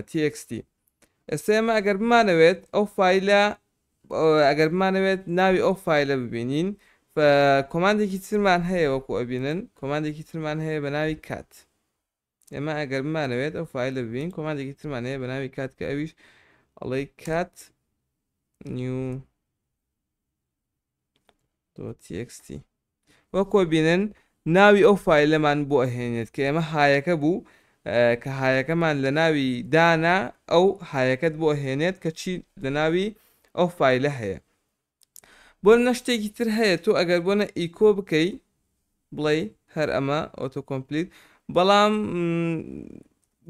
TXT. ئێستا ئێمە ئەگەر بمانەوێت ئەو فایلە ئەگەر بمانەوێت ناوی ئەو فایلە ببینین command ێکی ترمان هەیە وەکو ئەبینن command ێکی ترمان هەیە بە ناوی cat. ئێمە ئەگەر بمانەوێت ئەو فایلە ببین command ێکی ترمان هەیە بە ناوی cat کە ئەویش ئەڵێ cat new .txt. وەکو بینن ناوی ئەو فایلەمان بۆ ئەهێنێت کە ئێمە hi ەکە بوو کە hi ەکەمان لە ناوی دانا ئەو hi ەکەت بۆ ئەهێنێت کە چی لە ناوی ئەو فایلە هەیە. بۆ نە شتێکی تر هەیە تۆ ئەگەر بۆنە ئیکۆ بکەی بڵێ هەر ئەمە auto complete بەڵام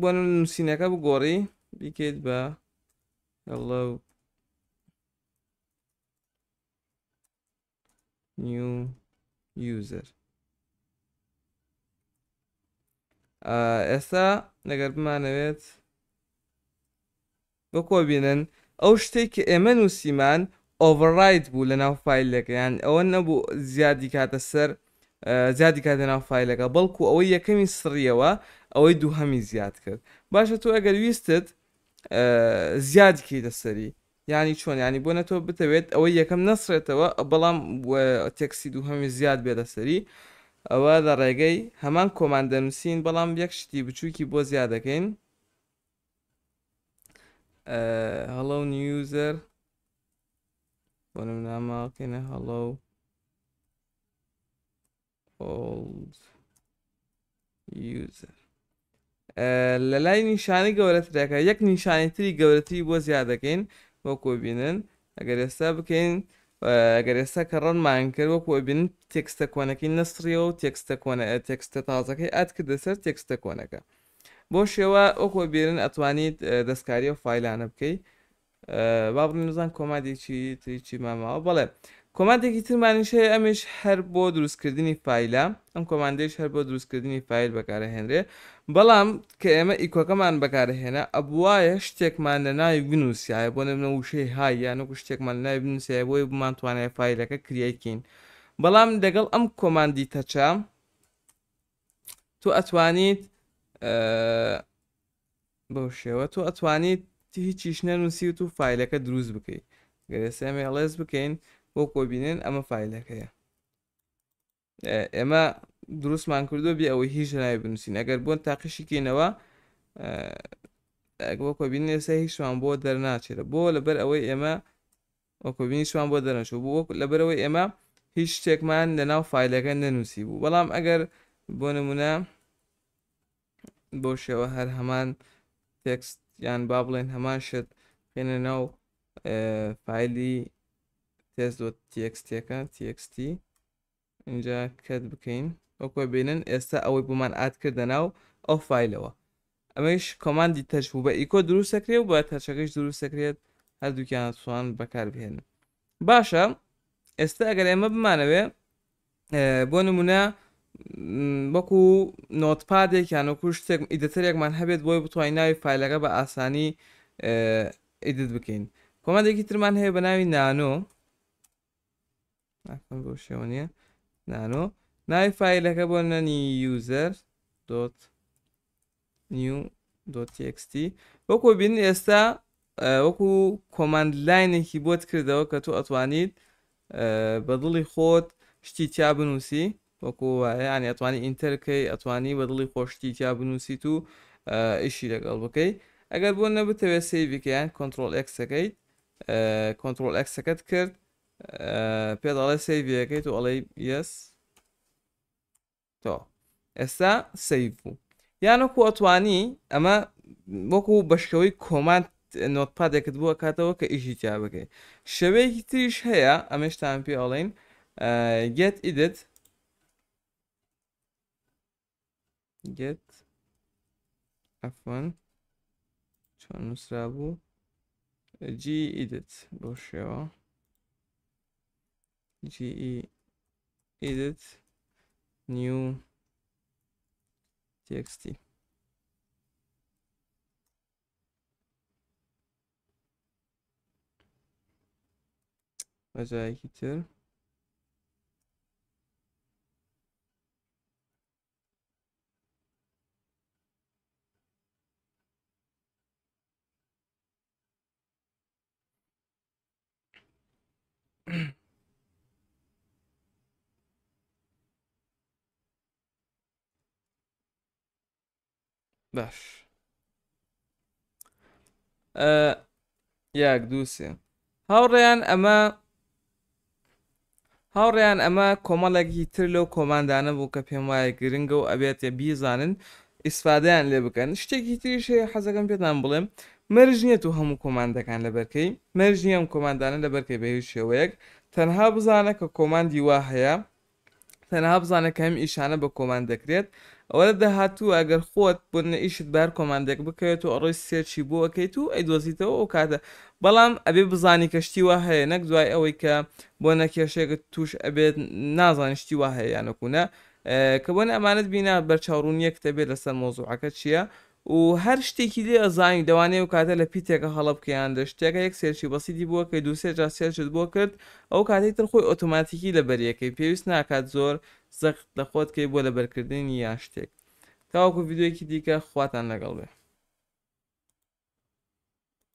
بۆ نووسینەکە بگۆڕی بیکەیت بە hello new user. ئێستا ئەگەر بمانەوێت بەکۆ بینن ئەو شتێک کە ئێمە نووسیمان overwrite بوو لە ناو فایلەکە یان ئەوە نەبوو زیادی کاتە سەر زیادی کاتە ناو فایلەکە بەڵکو ئەوەی یەکەمی سڕیەوە ئەوەی دووهەمی زیاد کرد. باشە تۆ ئەگەر ویستت زیادی کەیتە سەری یانی چۆن؟ یانی بۆنە تۆ بتەوێت ئەوەی یەکەم نەسڕێتەوە بەڵام text ی دووهەمی زیاد بێتە سەری ئەوە لە ڕێگەی هەمان command دەنووسین بەڵام یەک شتی بچووکی بۆ زیاد دەکەین hello new user بۆ نمونە ماکەینە hello old user. لە لای نیشانی گەورەترەکە یەک نیشانی تری گەورەتری بۆ زیاد دەکەین وەکو بینن ئەگەر ئێستا بکەین ئەگەر ئێستا کە run مان کرد وەکو بینن text ە کۆنەکەی نەسڕیەوە و text ە کۆنە text ە تازەکەی add کردە سەر text ە کۆنەکە. بۆ شێوە وەکو بینن ئەتوانیت دەستکاری ئەو فایلانە بکەیت. با بڵێین بزان command ێکی تری چیمان ماوە. بەڵێ command ێکی ترمانیش هەیە ئەمیش هەر بۆ دروستکردنی فایلە. ئەم command ەیش هەر بۆ دروستکردنی فایل بەکارەهێنرێ بەڵام کە ئێمە ئیکۆکەمان بەکارهێنا ئەبوایە شتێکمان لە ناوی بنووسایە بۆ نمونە وشەی hi یان وەکو شتێکمان لە ناوی بنووسایە بۆی بمانتوانایە فایلەکە create کەین. بەڵام لەگەڵ ئەم command ی touch ە تۆ ئەتوانیت بەو شێوە تۆ ئەتوانیت هیچیش نەنووسیت و فایلەکە دروست بکەیت. گەر ئێستا ئێمە ls بکەین بۆ کۆبینن ئەمە فایلەکەیە ئێمە دروستمان کردو بێ ئەوەی هیچ ناوی بنووسین. ئەگەر بۆن تاقیشیکەینەوە بۆ کۆبینن ئێستا هیچمان بۆ دەرناچێت بۆ لەبەر ئەوەی ئێمە وەکۆبینی هیچمان بۆ دەرنەچوو بۆ لەبەرەوەی ئێمە هیچ شتێکمان لەناو فایلەکە نەنووسی بوو. بەڵام ئەگەر بۆ نمونە بۆ شێوە هەر هەمان text یان با بڵێن هەمان شت بخێنە ناو فایلی test.txt ەکە txt اینجا cat بکەین وەکو بینن ئێستا ئەوەی بۆمان add کردە ناو ئەو فایلەوە. ئەمەیش command ی touch بوو بە ئیکۆ دروست دەکرێت و بە touch ەکەیش دروست دەکرێت هەردووکیان توان بەکاربهێنن. باشە ئێستا ئەگەر ئێمە بمانەوێ بۆ نمونە وەکو notepad ێک یان وەکو شتێک editor ێکمان هەبێت بۆی بتوانین ناوی فایلەکە بە ئاسانی edit بکەین. command ێکی ترمان هەیە بە ناوی نانۆ عفوا بۆ شێوە نییە نانۆ ناوی فایلەکە بۆ نەنی user dot new dot txt. وەکو بین ئێستا وەکو command line ێکی بۆت کردەوە کە تۆ ئەتوانیت بە دڵی خۆت شتی تیا بنووسی وەکو وایە یعنی ئەتوانی enter کەی ئەتوانی بە دڵی خۆ شتی تیا بنووسیت و ئیشی لەگەڵ بکەی. ئەگەر بۆ نەبتەوێت save ی کەیان control X ەکەیت control X ەکەت کرد پێ دەڵێ save ەکەیت و ئەڵێ yes تۆ ئێستا save بوو. یان وەکو ئەتوانی ئەمە وەکو بەشکەوەی command notepad ێکت بۆ کاتەوە کە ئیشی تیا بکەیت. شێوەیەکی تریش هەیە ئەمەشتان پێ ئەڵێن get edit get عفوا چۆن نووسرا بوو gedit بۆ شێوە gedit new txt. بەجایەکی تر باش یاک دووسێ هاوڕێیان ئەمە هاوڕێیان ئەمە کۆمەڵێکی تر لەو command انە بوو کە پێم وایە گرنگە و ئەبێت بیزانن ئیسفادەیان لێ بکەن. شتێکی تریش هەیە حەزەکەم پێتان بڵێم مەرج نییە تۆ هەموو command ەکان لەبەرکەی، مەرج نییە ئەم command انە لەبەرکەی بە هیچ شێوەیەک، تەنها بزانە کە command ی وا هەیە، تەنها بزانە کە ئەم ئیشانە بە command دەکرێت، ئەوە لە داهاتوو ئەگەر خۆت بۆ نە ئیشت بە هەر command ێک بکەوێت تۆ ئەڕۆی search ی بۆ ئەکەیت و ئەیدۆزیتەوە ئەو کاتە، بەڵام ئەبێ بزانی کە شتی وا هەیە نەک دوای ئەوەی کە بۆ نە کێشەیەکت توش ئەبێت نازانی شتی وا هەیە یان وەکو نە کە بۆنە ئەمانەت بینا بەرچاوڕوونیەکت ئەبێت لەسەر مەوزوعەکە چیە و هەر شتێکی لێ ئەزانی لەوانەیە ئەو کاتە لە پیتێکە هەڵە بکەی یان لە شتێکە یەک search ی بەسیتی بۆ کەی دوو سێ جار search ت بۆ کرد ئەو کاتەی تر خۆی ئۆتۆماتیکی لەبەری ئەکەی پێویست ناکات زۆر زەخت لە خۆت کەی بۆ لەبەرکردنی یان شتێک تاوەکو ڤیدیۆیەکی دیکە خواتان لەگەڵ بێ.